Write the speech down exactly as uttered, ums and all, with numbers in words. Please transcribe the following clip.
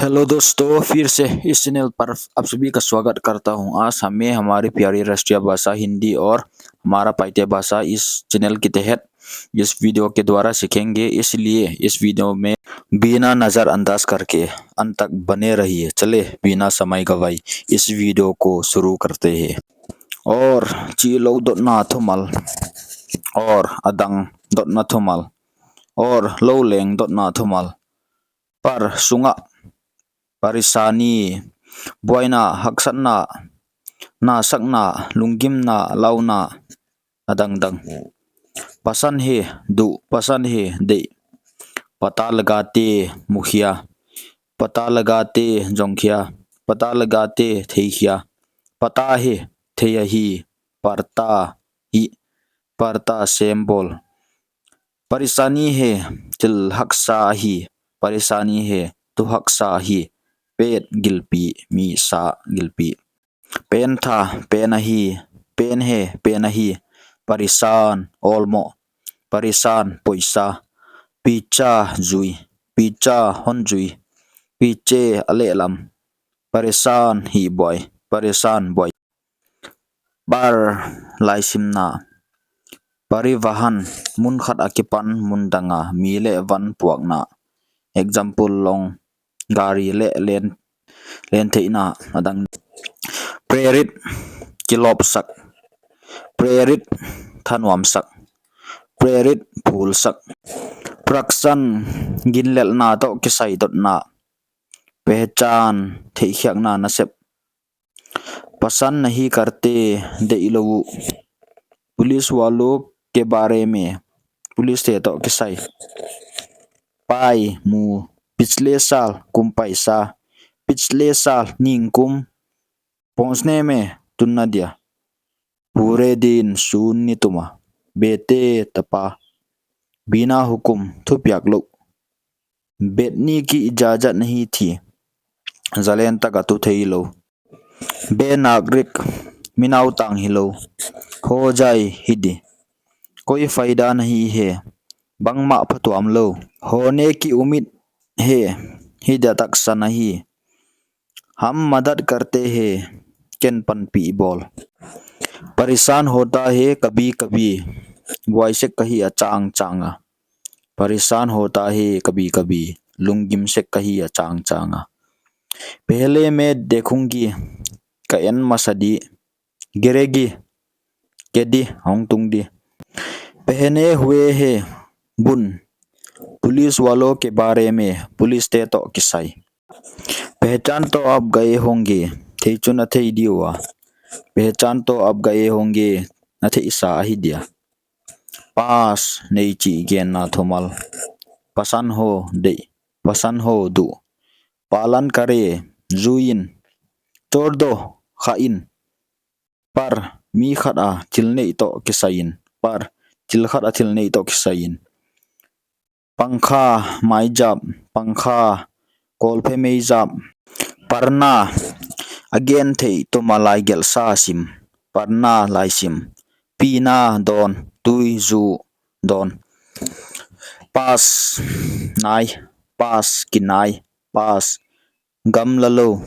हेलो दोस्तों, फिर से इस चैनल पर आप सभी का स्वागत करता हूं। आज हमें हमारी प्यारी राष्ट्रीय भाषा हिंदी और हमारा पाइते भाषा इस चैनल के तहत इस वीडियो के द्वारा सीखेंगे, इसलिए इस वीडियो में बिना नजरअंदाज करके अंत तक बने रहिए। चले, बिना समय गवाए इस वीडियो को शुरू करते हैं। Or, chih lou dotna thumal. Or, a dang dotna thumal. Or, lou leng dotna thumal. Par, sungah. Parisani, buaina, haksatna, nasakna, lunggimna, launa, a dangdang. Pasan hai, duh, pasan hai, deih. पता लगाते, mukhia. पता लगाते, zongkhia. पता लगाते, theikhia. पता है, thei ahi. पड़ता ही, पड़ता, symbol. परेशानी है, thil haksa ahi. परेशानी है, thu haksa ahi. पेट, gilpi, mi sa, gilpi. Pen था, पेन ahi. पेन है, पेन ahi. परेशान, awlmoh. परेशान, poisa. पीछा, zui. पीछा, hon zui. पीछे, a lehlam. परेशान, hihbuai. परेशान, buai. Bar, laisimna. परिवहन, mun khat akipan mun dang a mi leh van puakna. Example, long, gari leh len, len theihna, a dang. प्रेरित, kilawpsak. प्रेरित, thanuamsak. प्रेरित, phulsak. प्रश्न, ginlelhna toh kisai dotna. पहचान, theihkhiakna nasep. पसंद नहीं करते, deih lou uh. पुलिस वालों के बारे में, police te toh kisai. पाई, mu. पिछले साल, kum paisa. पिछले साल, ningkum. पहुंचने में, tunna dia. पूरे दिन, sun ni tuma. बेटे, tapa. बिना हुक्म, thupiak lou. बैठने की इजाजत नहीं थी. Zalen tak a tu theilou. बेनागरिक, mi nautang hilou. हो जाए, hi di. कोई फायदा नहीं है. Bangmah phatuam lou. होने की उम्मीद है. Hi dia taksa ahi. हम मदद करते हैं. Ken panpih bawl. परेशान होता है कभी-कभी. Buai sek ka hi a changchang a. परेशान होता है कभी-कभी. Lunggim sek ka hi a changchang a. पहले मैं देखूंगी. Ka en masa di. गिरेगी. Ke di, hong tung di. पहने हुए हैं, bun. पुलिस वालों के बारे में, police te toh kisai. पहचान तो आप गए होंगे, thei chu na thei di ua. पहचान तो आप गए होंगे, na theihsa ahi dia. पास, neichih genna thumal. पसंद हो, deih. पसंद हो, duh. पालन करें, zui in. छोड़ दो, kha in. पर, mi khat a thil neih toh kisai in. पर, thil khat a thil neih toh kisai in. पंखा, meizap. पंखा, kawlphe meizap. पढ़ना, a gentheih tuma laigelhsa sim. पढ़ना, laisim. पीना, dawn. तू ही, zu, dawn. पास, nai. पास, kinai. पास, gamla lou.